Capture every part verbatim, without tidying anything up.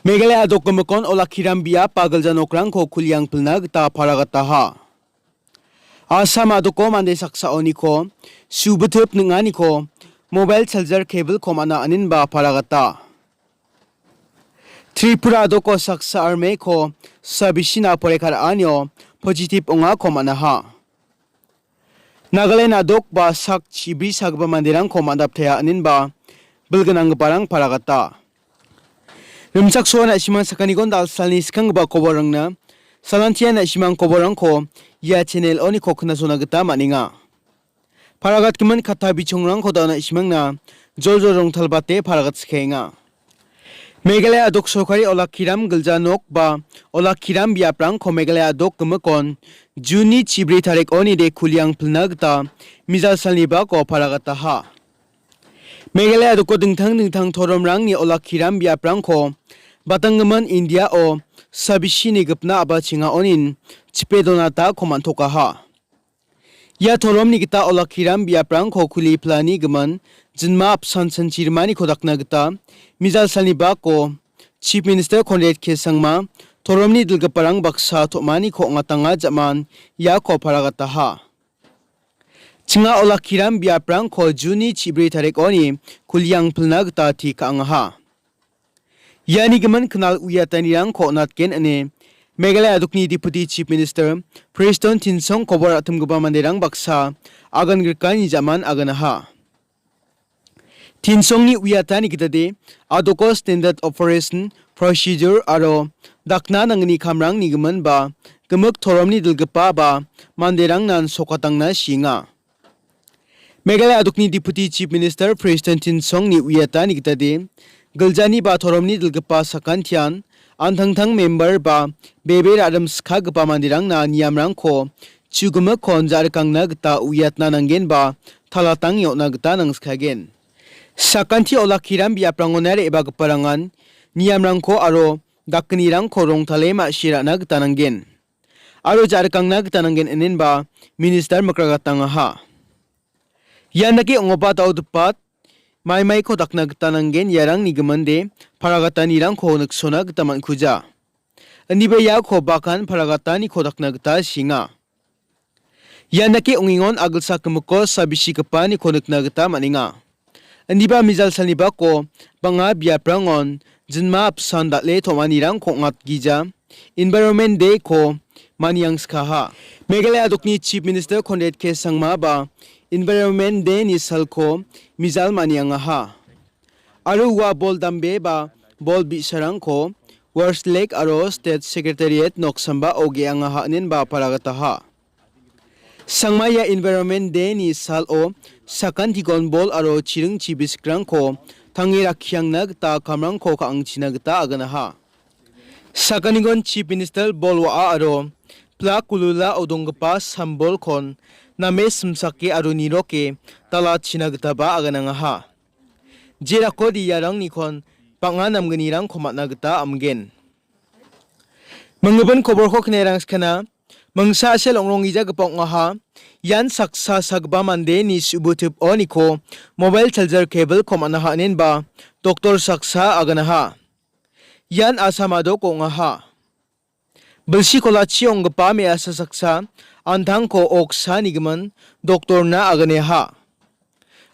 Meghalaya a·dok gimikon olakkiram biap ba gilja nokrangko kuliang pilna gita paragataha. Assam a·doko mande saksaoniko subitip ning·aniko mobile charger cable-ko man·a aninba paragata. Tripura a·doko saksa armeko sabisina poreka ra·anio positive ong·ako man·aha. Nagaland a·dok ba sak chibri sagipa manderangko man·daptea aninba bilgnanggiparang paragata. Rimchaksoa na·simang sakanigon dal·salni skanggipa koborangna salantia na·simang koborangko ia channel-oniko knasona gita man·enga. Paragatgimin katta bichongrangko da·o na·simangna joljol rongtalbate paragatskaenga. Meghalaya a·dok sorkari olakkiram gilja nok ba olakkiram biaprangko Meghalaya a·dok gimikon Juni chibri tarik-oni de kuliang pilna gita mijal salni bako paragataha. Meghalaya a·doko dingtang dingtang toromrangni olakkiram biaprangko batanggimin India-o sabisini gipna a·bachengaonin chipe donatako man·tokaha. Ia toromni gita olakkiram biaprangko kuli pilani gimin jinma apsan chanchi rimaniko dakna gita mijal salni bako Chief Minister Conrad K Sangma toromni dilgiparang baksa tom·aniko ong·atanga ja·man iako paragataha. Chinga olakkiram biaprangko Juni chibri tarik-oni kuliang pilna gita ti ka·angaha. Iani gimin knal uiatanirangko on·atgen ine Meghalaya a·dokni Deputy Chief Minister Prestone Tynsong kobor ra·timgipa manderang baksa agan grikani ja·man aganaha. Tynsongni uiatani gitade a·doko Standard Operation Procedure aro dakna nanggni kamrangni gimin ba gimik toromni dilgipa ba manderangnan sokatangna sienga. Meghalaya a·dokni Deputy Chief Minister Prestone Tynsongni uiatani gitade, giljani ba toromni dilgipa sakantian, an·tangtang member ba bebe ra·rim skagipa manderangna niamrangko chugimikkon ja·rikangna gita uiatna nanggen ba talatang on·na gita nangskagen. Sakanti olakkiram biaprangona re·bagiparangan niamrangko aro dakgnirangko rongtale ma·sirana gita nanggen. Aro ja·rikangna gita nanggen inenba minister mikragatangaha. Ian dake ong·oba dao dipat maimaiko dakna gita nanggen, iarangni giminde paragatanirangko niksona gita man·kuja. Indiba iako bakan paragataniko dakna gita sienga. Ian dake ong·engon agilsa gimikko sabisigipaniko nikna gita man·enga. Indiba mijal salni bako bang·a biaprangon jinma apsan dal·e tom·anirangko ong·atgija, Environment Day-ko maniangskaha. Meghalaya a·dokni Chief Minister Conrad K Sangma ba Environment Day-ni salko mijal maniangaha. Aro ua bol dambe ba bol bi·sarangko Westlake aro State Secretariat noksambao ge·angaha inenba paragataha. Sangma ia Environment Day-ni salo sakantikon bol aro chiringchi bisikrangko tange rakkiangna gita kamrangko ka·angchina gita aganaha. Sakanigon Chief Minister bol wa·a aro plak kululao donggipa sambolkon name simsake aro niroke dalachina gitaba aganangaha. Jerakode iarangnikon bang·a namgnirangko man·na gita amgen. Minggipin koborko knerangskana, mingsa a·sel ong·ronggijagipa ong·aha. Ian saksa sagipa mandeni su·butiponiko mobile charger cable-ko man·aha inenba doktor saksa aganaha. Ian Assam a·dok ong·aha. Bilsi kolachi ong·gipa me·asa saksa an·tangko oksa nigimin doktorna aganeha.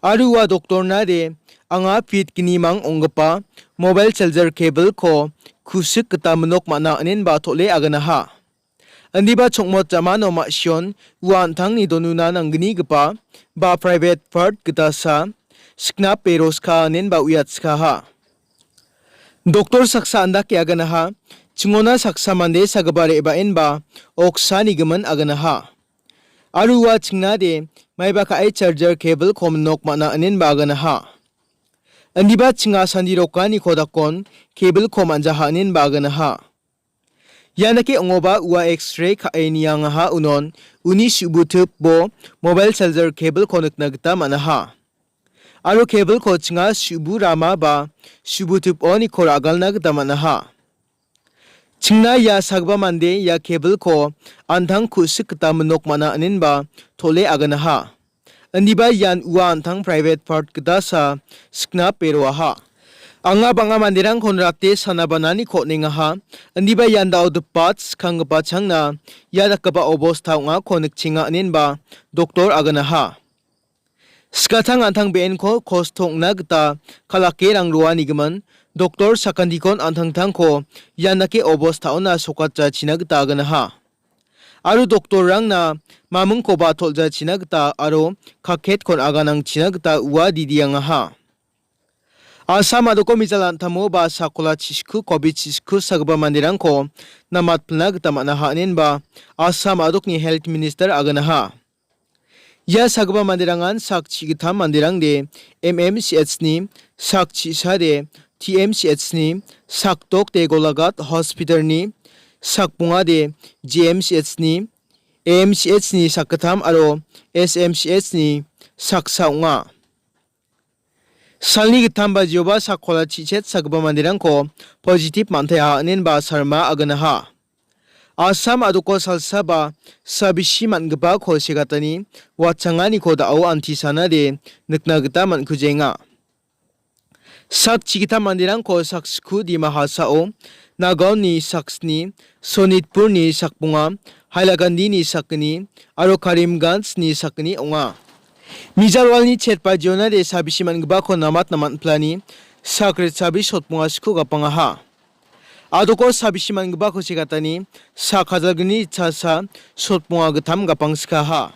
Aro ua doktorna de anga fit gnimang ong·gipa mobile charger cable-ko kusik gita minok man·a inenba tole aganaha. Indiba chongmot jamano ma·sion ua an·tangni donuna nanggnigipa ba private part gitasa siknape roska inenba uiatskaha. Doktor saksa andake aganaha, chingona saksa mande sagipa re·baenba oksani gimin aganaha. Aro ua chingnade maiba ka·e charger cable-ko minok man·a inenba aganaha. Indiba chinga sandirokani kodakon cable-ko man·jaha inenba aganaha. Ian dake ong·oba ua X-ray ka·e niangaha unon uni su·butipbo mobile charger cable-ko nikna gita man·aha. Aro cable-ko chinga su·bu rama ba su·butiponiko ra·galna gita man·aha. Chingna ia sagipa mande ia cable-ko an·tang ku·sik gita minok man·a inenba tole aganaha. Indiba ian ua an·tang private part gitasa siknape roaha. Anga bang·a manderangkon rate sana bananiko on·engaha, indiba ian da·o dipat skanggipa changna ia dakgipa obostha ong·ako nikchenga inenba doktor aganaha. Skatang an·tang be·enko kosto ong·na gita kal·ake rang roanigimin doktor sakantikon an·tangtangko ian dake obosthaona sokatjachina gita aganaha. Aro doktorrangna mamingkoba tol·jachina gita aro kaketkon aganangchina gita ua didiangaha. Assam a·doko mijal an·tamo ba sakola chisku, covid chisku sagipa manderangko namatpilna gita man·aha inenba Assam a·dokni health minister aganaha. Ia sagipa manderangan sak chigittam manderangde M M C H ni, sak chisade T M C H ni, sak dokde Golagat hospital ni, sak bongade G M C H ni, A M C H ni sakgittam aro S M C H ni saksa ong·a. Salni gittam bajioba sakola chichet sagipa manderangko positive man·taiha inenba Sarma aganaha. Assam a·doko salsaba sabisi man·gipako segatani watchanganiko da·o antisanade nikna gita man·kujenga. Sak chigittam manderangko saksku Dima Hasao, Nagaonni saksni, Sonitpurni sakbonga, Hailakandini sakgni aro Karimganjni sakgni ong·a. Mijalwalni chetba jionade sabisi man·gipako namatna man·plani sak ritsabi sotbonga sku gapangaha. A·doko sabisi man·gipako segatani sak hajalgni chasa sotbonga gittam gapangskaha.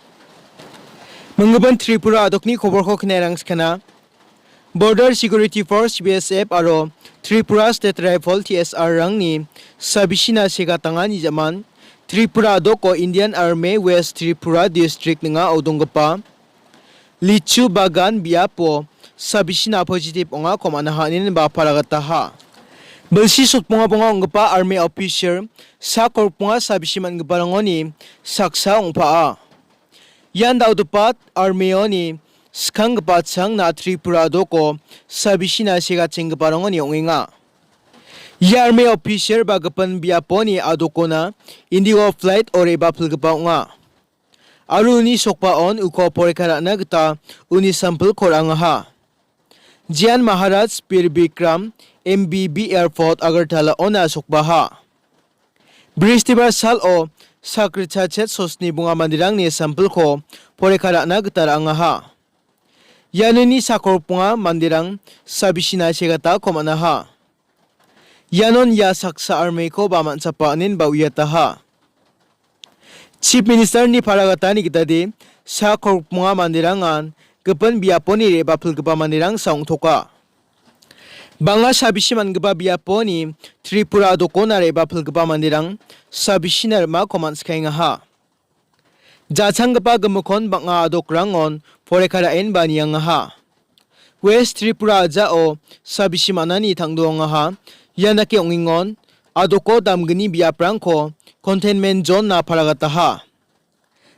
Minggimin Tripura a·dokni koborko knairang skana. Border Security Force, B S F, aro Tripura State Rifle, T S R, rangni sabisina segatangani jaman Tripura a·doko Indian Army West Tripura District ning·ao donggipa Lichu Bagan biapo sabisina positive ong·ako man·aha inenba paragataha. Bilsi sotbonga bonga ong·gipa army officer sak kolbonga sabisi man·giparangoni saksa ong·pa·a. Ian da·odepat army-oni skanggipa changna Tripura a·doko sabisina segatchenggiparangoni ong·enga. Ia army officer ba gipin biaponi a·dokona Indigo flight-o re·bapilgipa ong·a. Aro uni sokbaon uko porikha ra·na gita uni sampilko ra·angaha. Jian Maharaj Bir Bikram M B B Airport Agartala-ona sokbaha. Bristibar salo sak ritchachet sosni bonga manderangni sampilko porikha ra·na gita ra·angaha. Ianoni sak kolbonga manderang sabisina segatako man·aha. Ianon ia saksa armykoba man·chapa inenba uiataha. Chief Minister-ni paragatani gitade sak kolbonga manderangan gipin biaponi re·bapilgipa manderangsa ong·toka. Bang·a sabisi man·gipa biaponi Tripura a·dokona re·bapilgipa manderang sabisina rim·ako man·sikaengaha. Jachanggipa gimikkon bang·a a·dokrangon porikha ra·enba niangaha. West Tripura a·jao sabisi man·ani tangdoangaha. Ian dake ong·engon a·doko damgni biaprangko containment zone-na paragataha.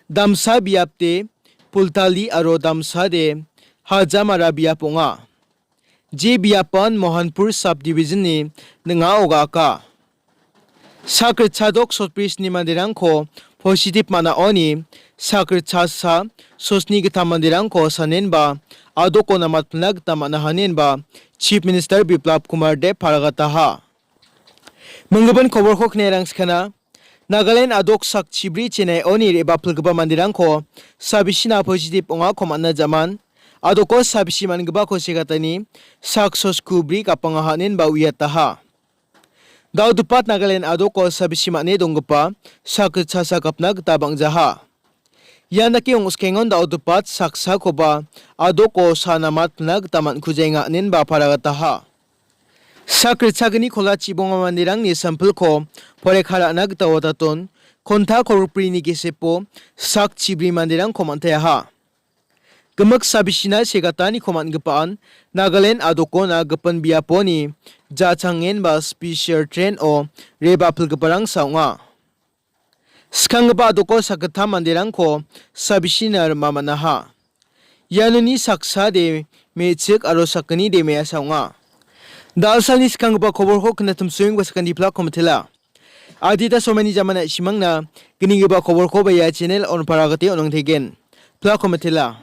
Damsa biapde Pultali aro damsade Hajamara biap ong·a. Je biapan Mohanpur subdivision-ni ning·ao ga·aka. Sak ritchadok sotbrisni manderangko positive man·aoni sak ritchasa sosni gittam manderangko sanenba a·dokona matpilna gita man·ahanenba Chief Minister Biplab Kumar Deb paragataha. Minggimin koborko knairang skana. Nagaland a·dok sak chibri Chennai-oni re·bapilgipa manderangko sabisina positive ong·ako man·a jaman. A·doko sabisi man·gipako segatani sak sosku bri gapanga ha·nenba uiataha. Da·odepat Nagaland a·doko sabisi man·e donggipa sak ritchasa gapna gita bang·jaha. Ian dake ong·skengon da·odepat saksakoba a·doko sana matna gita man·kujaenga inenba paragataha. Sak ritchagni kola chibonga manderangni sampilko porikha ra·na gita wataton, konta kolgiprini gesepo sak chibri manderangko man·teaha. Gimik sabisina segataniko man·gipaan Nagaland a·dokona gipin biaponi jachangenba special train-o re·bapilgiparangsa ong·a. Skanggipa a·doko sakgittam manderangko sabisina rima man·aha. Ianoni saksade me·chik aro sakgnide me·asa ong·a. Dalsalni skanggipa koborko knatimsoengba sakanti plak komitela. Adita somaini jamana simangna gnigipa koborkoba ia channel on paragate on·angtegen. Plak komitela.